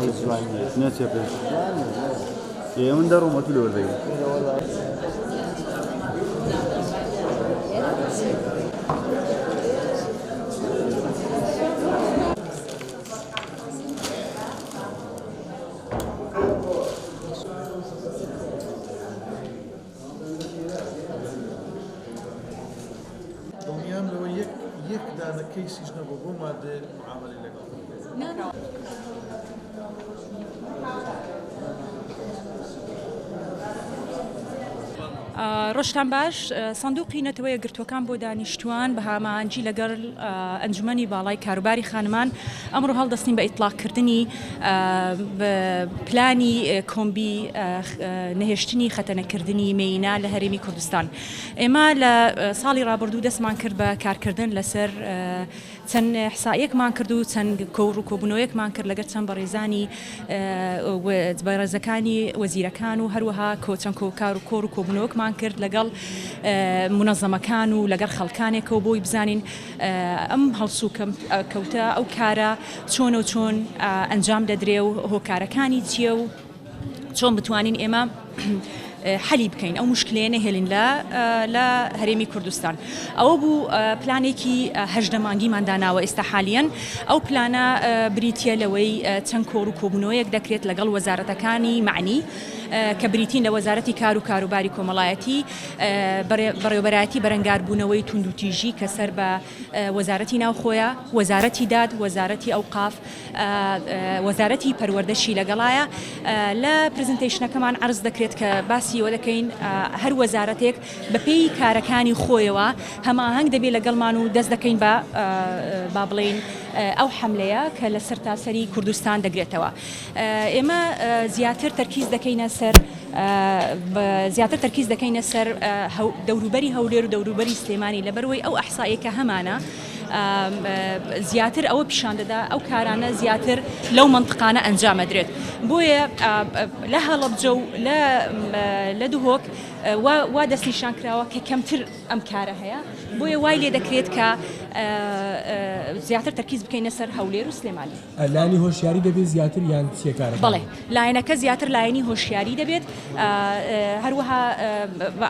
هیچ جوان نییە. ناچێ پێش. جوان نییە. ئێ من دەڕۆم ئەتوو لەوەر دەگری. دڵنیام لەوەی یەک یەک دانە کەیسیش نەبوو بۆ مادەیە معامەلەی لەگەڵ بکرێت. ڕۆژتان باش. سندوقی نەتەوە یەکگرتووەکان بۆ دانیشتووان بە هاماهەنگی لەگەڵ ئەنجومەنی باڵای کاروباری خانمان ئەمڕۆ هەڵدەستین بە ئیتڵاقکردنی پلانی کۆمبی نەهێشتنی خەتەنەکردنی مێینە لە هەرێمی کوردستان. ئێمە لە ساڵی ڕابردوو دەستمان کرد بە کارکردن لەسەر چەند ئیحسائیەکمان کرد و چەند کۆڕ و کۆبوونەوەیەکمان کرد لەگەر چەند بەڕێزانی بەڕێزەکانی وەزیرەکان و هەروەها چەند کار و کۆڕ و کۆبوونەوەکمان کرد لەگەڵ مونەزەمەکان و لەگەڵ خەڵکانێکەوە بۆی بزانین ئەم هەڵسوکەوتە ئەو کارە چۆنە و چۆن ئەنجام دەدرێ و هۆکارەکانی چییە و چۆن بتوانین ئێمە حەلی بکەین ئەو مشکلەیە نەهێلین لە لە هەرێمی کوردستان ئەوە بوو پلانێکی هەژدە مانگیمان داناوە ئێستا حالیەن ئەو پلانە بریتە لەوەی چەند کۆڕ و کۆبوونەوەیەک دەکرێت لەگەڵ وەزارەتەکانی معنی کە بریتین لە وەزارەتی کار و کاروباری کۆمەڵایەتی بەڕێوبەرایەتی بەرەنگاربوونەوەی توندوتیژی کە سەر بە وەزارەتی ناوخۆیە، وەزارەتی داد، وەزارەتی ئەوقاف، وەزارەتی پەروەردەشی لەگەڵایە. لە presentation ەکەمان عەرز دەکرێت کە باسی ئەوە دەکەین هەر وەزارەتێک بەپێی کارەکانی خۆیەوە هەماهەنگ دەبێت لەگەڵمان و دەست دەکەین بە با بڵێین ئەو حەملەیە کە لە سەرتاسەری کوردستان دەگرێتەوە. ئێمە زیاتر تەرکیز دەکەینە سەر زیاتر تەرکیز دەکەینە سەر دەوروبەری هەولێر و دەوروبەری سلێمانی لەبەرئەوەی ئەو ئەحسایە کە هەمانە زیاتر ئەوە پیشان دەدا ئەو کارانە زیاتر لەو مەنتقانە ئەنجام ئەدرێت بۆیە لە هەڵەبجە و لە دهۆک وا دەستنیشان کراوە کە کەمتر ئەم کارە هەیە بۆیە وای لێ دەکرێت کە زیاتر تەرکیز بکەینە سەر هەولێر و سلێمانی. لایەنی هۆشیاری دەبێت زیاتر یان چیە کارەکان؟ بەڵێ لایەنەکە زیاتر لایەنی هۆشیاری دەبێت هەروەها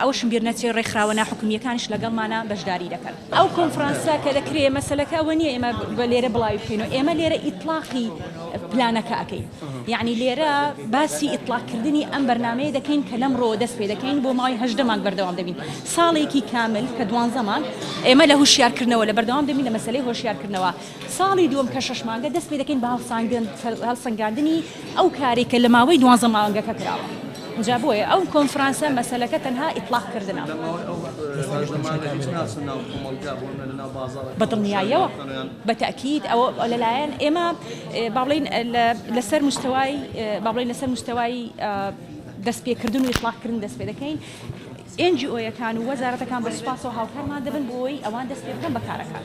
ئەوەشم بیر نەچێت ڕێکخراوە ناحکومییەکانیش لەگەڵمانە بەشداری دەکەن. ئەو کۆنفرانسە کە دەکرێ مەسەلەکە ئەوە نییە ئێمە لێرە بڵاوی بکەینەوە ئێمە لێرە ئیتڵاقی پلانەکە ئەکەین یەعنی لێرە باسی ئیتڵاقکردنی ئەم بەرنامەیە دەکەین کە لەمڕۆوە دەست پێ دەکەین بۆ ماوەی 18 مانگ بەردەوام دەبین ساڵێکی کامل کە دوانزە مانگ ئێمە لە هوشیارکردنەوە لە بەردەوام دەبین لە مەسەلەی هۆشیارکردنەوە ساڵی دووەم کە شەش مانگە دەست پێ دەکەین بە هەڵسەنگاندنی ئەو کارەی کە لە ماوەی دوانزە مانگەکە کراوە. جا بۆیە ئەو کۆنفرانسە مەسەلەکە تەنها ئیتڵاق کردنە. بە دڵنیاییەوە بە تەئکید ئەوە لەلایەن ئێمە با بڵێین لەسەر مستەوای با بڵێین لەسەر مستەوای دەستپێکردن و ئیتڵاق کردن دەست پێ دەکەین. ئێن جی ئۆیەکان و وەزارەتەکان بە سوپاسەوە هاوکارمان دەبن بۆ ئەوەی ئەوان دەست پێ بکەن بە کارەکان.